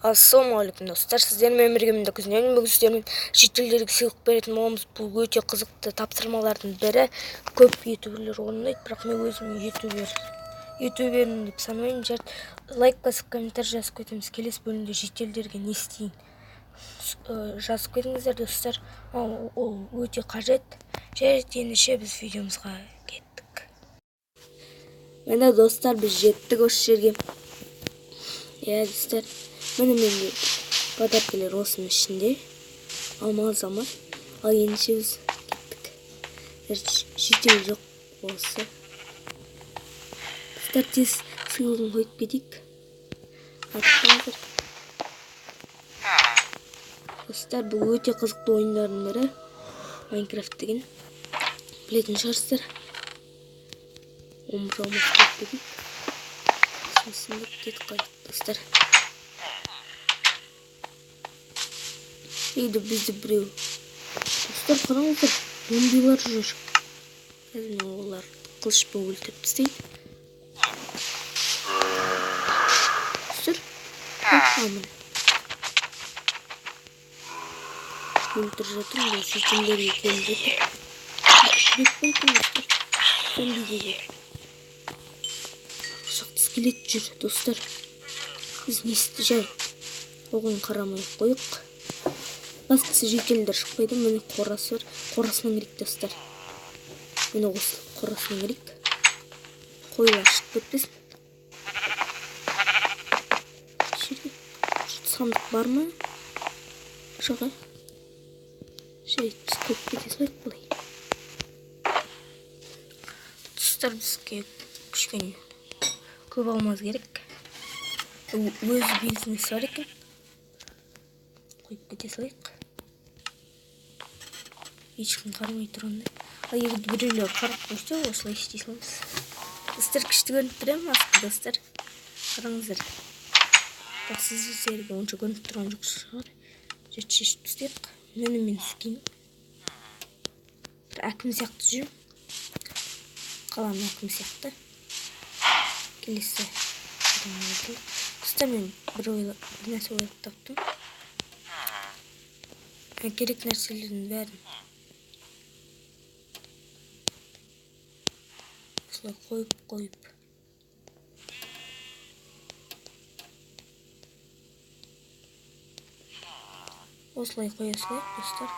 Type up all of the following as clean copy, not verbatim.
Ассалаумағалейкум, достар! Сіздермен бірге мен, Күзнен. Бүгін сіздермен шетелдерге сыйлық беретін боламыз. Бұл өте қызықты тапсырмалардың бірі. Көп ютуберлер орындайды, бірақ мен өзім ютубермін деп санамаймын. Жарайды, лайк басып, комментарий жазып кетеміз. Келесі бөлімде шетелдерге не істейін, жазып кетіңіздер, достар. Ол өте қажет. Жарайды, ендеше біз видеомызға кеттік. Міне, достар, біз жеттік осы жерге. Иә, достар, міне, менде подаркілер осының ішінде, алмаз, алмаз. Ал ендеше біз кеттік. Шетел жоқ осы. Достар, тез сыйлығын қойып кетейік. Айтыңыздар, достар, бұл өте қызықты ойындардың бірі, Майнкрафт деген, білетін шығарсыздар. 11 алмаз қойып кетейік. Сосын кетіп қалайық, достар. Үйде бізді біреу, достар, қараңыздар, зомбилар жүр. Қазір мен оларды қылышпен өлтіріп тастайын, достар. Міне, өлтіріп жатырмын. Бұл шетелдерге келіп жатыр. Керек па екен, достар, зомби деген? Шықты, скелет жүр, достар. Біз не істе, жай оған қарамай ақ қояйық. Бастысы, жительдер шықпайды. Міне, қорасы бар, қорасына кірейік, достар. Міне, осы қорасына кірейік, қойлар шығып кетпесін. Жерде сандық бар ма? Жоқ, ә? Жарайды, біз қойып кете салайық былай. Достар, бізге кішкене көп алмаз керек. Өз бизнесі бар екен, қойып кете салайық ешкім қарамай тұрғанда. Ал егер біреулер қарап қойса, осылай істей саламыз. Достар, күшті көрініп тұр, иә, маска? Достар, қараңыздар. Бірақ сіздерге онша көрініп тұрған жоқ шығар. Жарайды, шешіп тастайық. Міне, мен скин, бір әкім сияқты жүрмін, қаланың әкімі сияқты. Келесі. Достар, мен бір нәрсе ойлап таптым. Керек нәрселердің бәрін осылай қойып қойып, осылай қоя салайық, достар.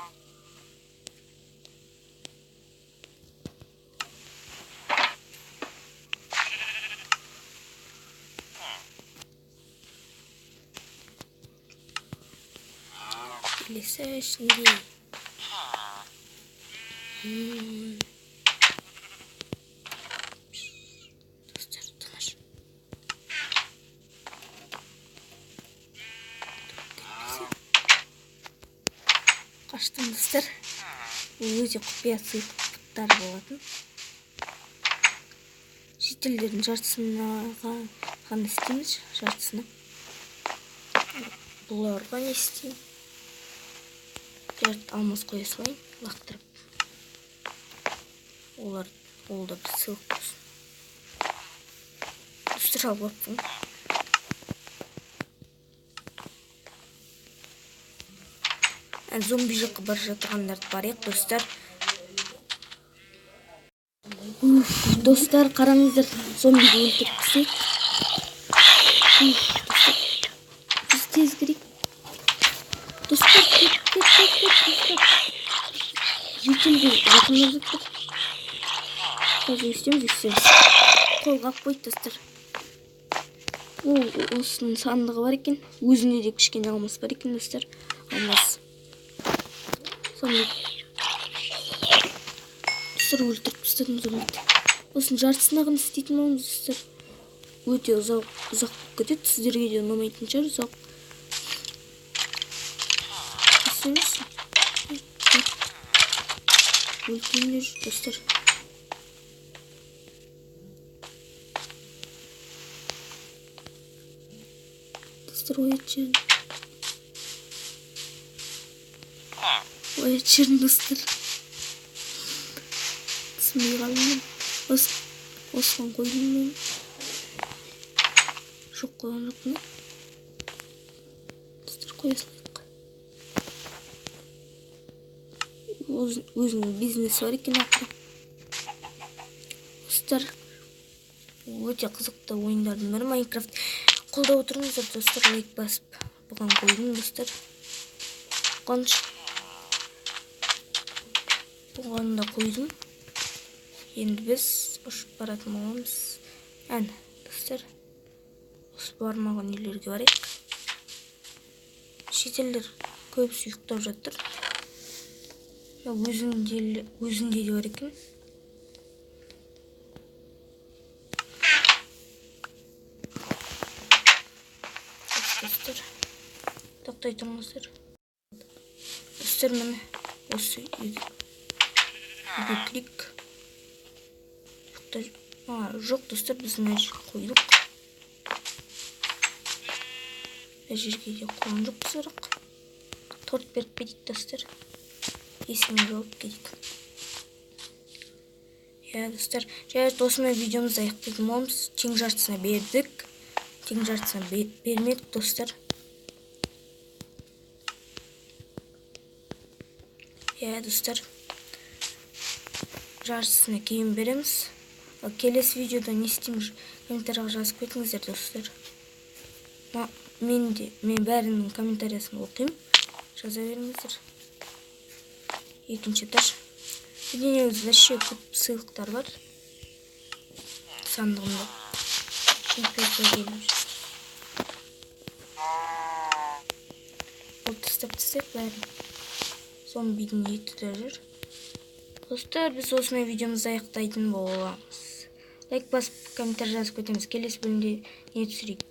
Келесі ішінде достар, тыныш кетпесе. Қаштым, достар. Бұл өте құпия сыйлықтар болатын. Жительдердің жартысына ғана істейміз, жартысына. Бұларға не істеймін? Жарты алмаз қоя салайын лақтырып. Олар, ол да бір сыйлық болсын. Достар, алып алыппын. Зомби жаққа бара жатырғандарды барайық, достар. Уф, достар, қараңыздар, зомбиді өлтіріп тастайық. Уф, достар, біз тез кірейік. Достар, кет, кет, кет, кет, достар, жительге жақындап жатыр. Қазір өстеміз, өстеміз. Қолға алып қойды, достар. Ол осының сандығы бар екен. Өзінде де кішкене алмас бар екен, достар, алмаз. Зомби, достар, өлтіріп тастадым зомбиді. Осының жартысына ғана істейтін боламыз, достар. Өте ұзақ, ұзақ болып кетеді, сіздерге де ұнамайтын шығар ұзақ. Істейміз, өлтіріңдер, достар. Достар, оят жерін, оят жерін, достар, түсінбей қалдым мен. Осыған қойдым мен. Жоқ, қойған жоқпын. Қоя салайық. Өзінің бизнесі бар екен ақыры. Достар, өте қызықты ойындардың бірі Майнкрафт. Қолдап отырыңыздар, достар, лайк басып. Бұған қойдым, достар. Бұған да қойдым. Енді біз ұшып баратын боламыз. Әне, достар, осы бармаған үйлерге барайық. Шетелдер көбісі ұйықтап жатыр. Өзінде де бар екен. Достар, тоқтай тұрыңыздар. Достар, міне осы үйге кірейік. Жоқ, достар, біз мына жерге қойдық. Мына жерге де қойған жоқпыз бірақ. Торт беріп кетейік, достар. Есігін жауып кетейік. Иә, достар, жарайды, осымен видеомызды аяқтайтын боламыз. Тең жартысына бердік. Тең жартысына бермедік, достар. Иә, достар, жартысына кейін береміз. Ал келесі видеода не істейміз, комментарияға жазып кетіңіздер, достар. Мен бәрінің комментариясын оқимын. Жаза беріңіздер. Екінші этаж. Менде негізі вообще көп сыйлықтар бар сандығымда. Ол тастап тастайық бәрін. Зомбидің еті де жүр. Достар, біз осымен видеомызды аяқтайтын боламыз. Лайк басып, комментарий жазып кетеміз. Келесі бөлімде не түсірейік?